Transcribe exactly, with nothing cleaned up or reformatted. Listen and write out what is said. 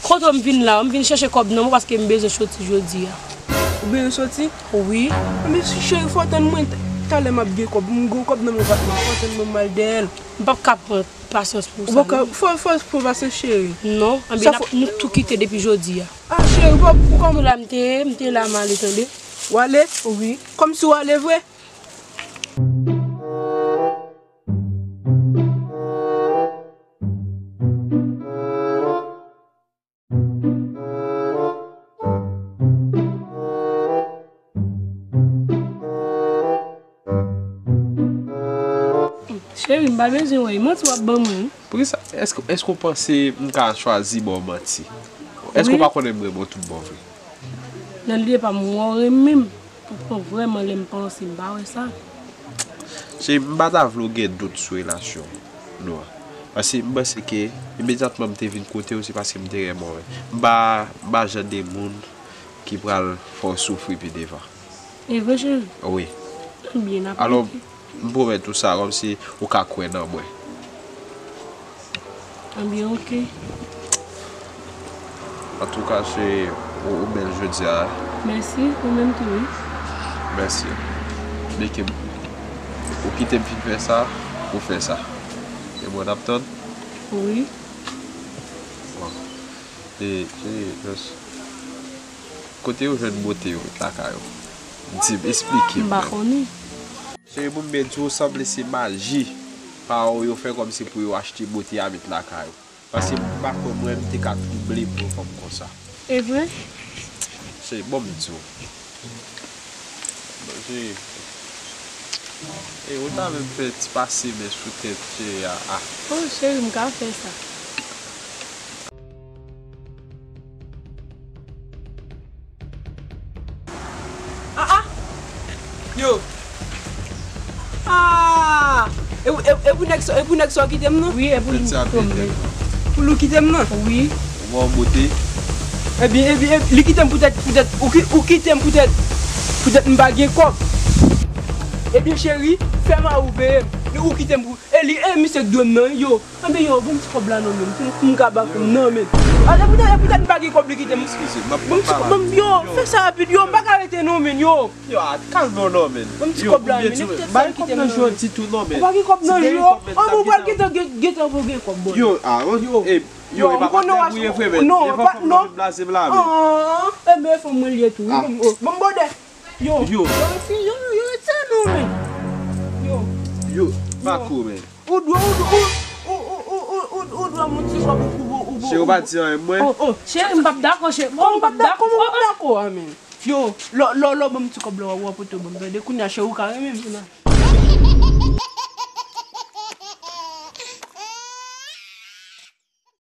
Kote w m vin la, m vin chèche kòb nan men w paske m bezwen soti jodi a. Ou bezwen soti? Wi. Anben cheri, fò w tann mwen, talè m ap gen kòb. M gon kòb nan men patnè m, fò w tann mwen, m al dèyè l. M p ap ka pran pasyans pou sa non. Ou pa ka, fò, fò, fò pasyans cheri. Non, anben n ap, nou tou kite depi jodi a. Ah, cheri, ou pa, ou pa. M tou la, m te ye, m te la, m ale, tande. W ale? Wi. Kòmsi w ale vre? Cheri, m pa bezwen wè, manti w ap ban mwen wi. Poukisa? Èske, èske w panse m ka chwazi ba w manti? Èske w pa konnen m renmen w tout bon vre? Nan lide pa m, wè w renmen m. Poutan vrèman lè m panse m pa wè sa. Cheri, m pa ta vle w gen dout sou relasyon nou an. Paske m panse ke imedyatman m te vin kote w, se paske m te renmen w. M pa, m pa jan de moun ki pral fè w soufri pi devan. E vre, cheri? Wi. Byen aplike. Alò, m pwomèt ou sa, kòmsi ou ka kwè nan mwen. Anben, oke. Antouka, se ou, ou bèl jodi a. Mèsi, ou menm tou, wi. Mèsi. Beke, ou kite m fin fè sa, ou fè sa. E mwen n ap tann? Wi. Bon. E, se, jis, kote yo jwenn bote yo met lakay yo? Di m, esplike m. M pa konnen. Cheri, pou m byen di w, sanble se maji pa w yo fè kòmsi pou yo achte bote a met lakay ou. Paske m pa kwè mwen m te ka twouble pou yon fanm konsa. E vre? Cheri, bon m di w. Bon, cheri. E, ou ta menm fè ti pase men sou tèt cheri a, a. Oh, cheri, m ka fè sa. Ah, ah! Yo! Ah! E, e, e pou nèg sa, e pou nèg sa w kite m nan? Wi, e pou li kite m nan. Pou li kite m nan? Wi. Ou bon bote. Ebyen, ebyen, ebyen, li kite m poutèt, poutèt, ou ki, ou kite m poutèt, poutèt m pa gen kòb. Ebyen, cheri, fè mari w peye m. Li, ou kite m pou, e li, e misye k dwe m nan, yo. Anben yo, ban m ti kòb la non, men. Pou m ka ba kòb nan, men. Ale, poutèt, poutèt m pa gen kòb, li kite m. Eskize, m ap, ban m ti kòb, ban m, yo, fè sa rapid, yo, m pa ka rete non, men, yo. Yo, a, kalme w non, men. Ban m ti kòb la, men. E poutèt sa, li kite m nan, men. Ou pa gen kòb nan jwèt, yo. An, mwen pral gentan, gentan pou gen kòb, bon. Yo, a, yo, e, yo, e pa patnè pou ye vre, men. Non, e pa, non. Blaze m la, men. Ah, e men fanm mwen li ye tou. Ban m, ban m bòdè. Yo. Yo, yo, yo, yo, retire non, men. Yo. Yo, pa kou, men. Ou dwe, ou, ou, ou dwe yon ti kòb ou, ou, ou, ou, cheri, ou pa di anyen, mwen. Oh, oh, cheri, m p ap dakò, cheri. Bon, m p ap dakò, m p ap dakò, a, men. Yo, lò, lò, lò, ban m ti kòb la, w a pote ban m, tande, kounye a, cheri, ou ka renmen m, la.